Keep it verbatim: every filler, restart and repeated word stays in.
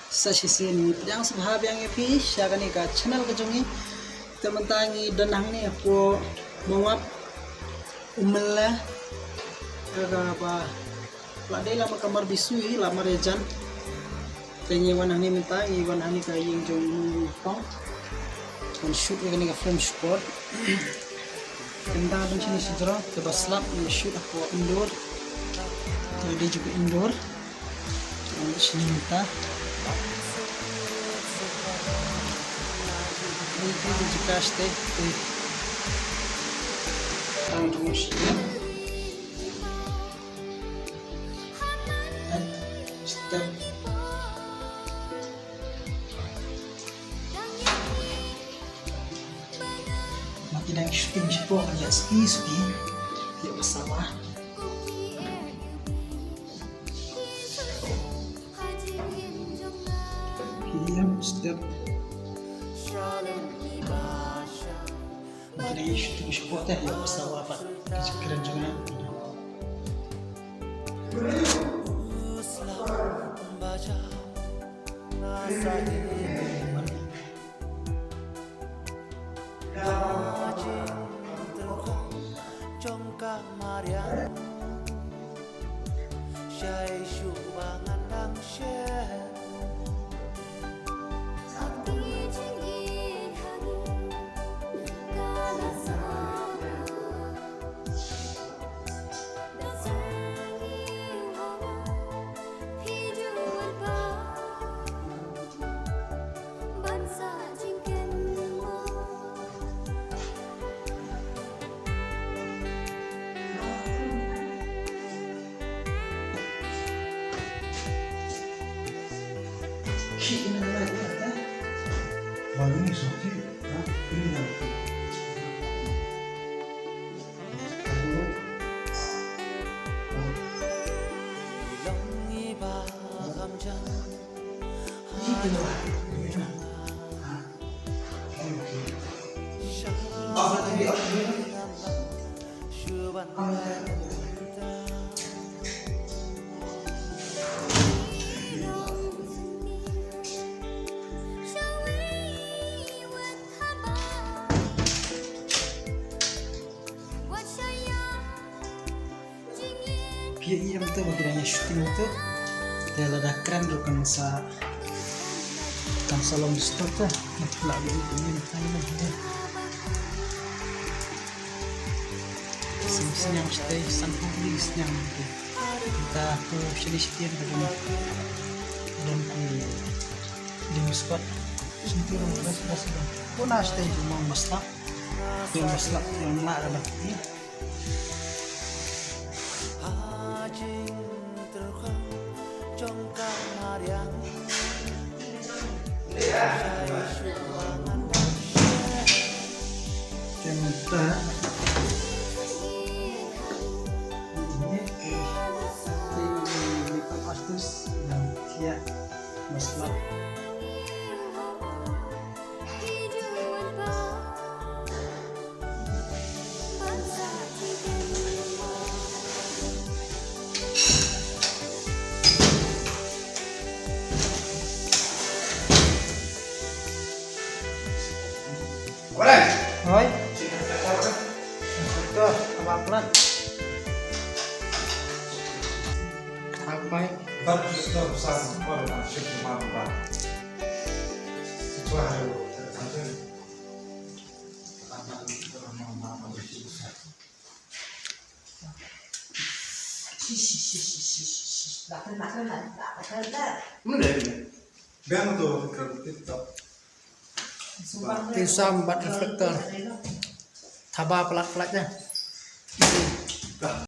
Sa shisien pdiang sngewbha biang ïa phi sha kane ka channel ka jong ngi. Te mynta ngi don hangne hapoh Mawngap, Umla, ka ba la dei la mar ka mar bisu hi, la mar ïa jan. Te ngi wan hangne mynta, ngi wan hangne ka ïing jong u Tong. Wan shoot ïa kane ka film spot. Te mynta don shane shi jrong, te ba slap ngi shoot hapoh indoor. Te dei jong ka indoor. Wan shane mynta. Te dei jong ka stage te. Tang jong shane. Step. Ma ki dang shooting shapoh, ïa ski ski. Ïa ka sawa. Ki ïam step. Ki dang shooting shapoh te, ïa ka sawa pat. Ki kren jong nga. Phi ïa ïam te ba ki dang ïa shooting te. Te lada kren ruh kan sa, kan sa long disturb te. Ngi phi lah ïa ïam te. Sngewsih sniang shatei, sanphew tylli sniang te. Te to shane shi tiang ka dang, ka dang ki ding squad. Sngewsih ruh best best. Ko na shatei jong mo maslak. Jong maslak jong ma da ba. Makeup artist yang siap maslak. Hoi. Betul, apa plan? Apa? Mun dei ni. Biang tu, TikTok. Tinsam bad reflector. Thaba pelat-pelat je.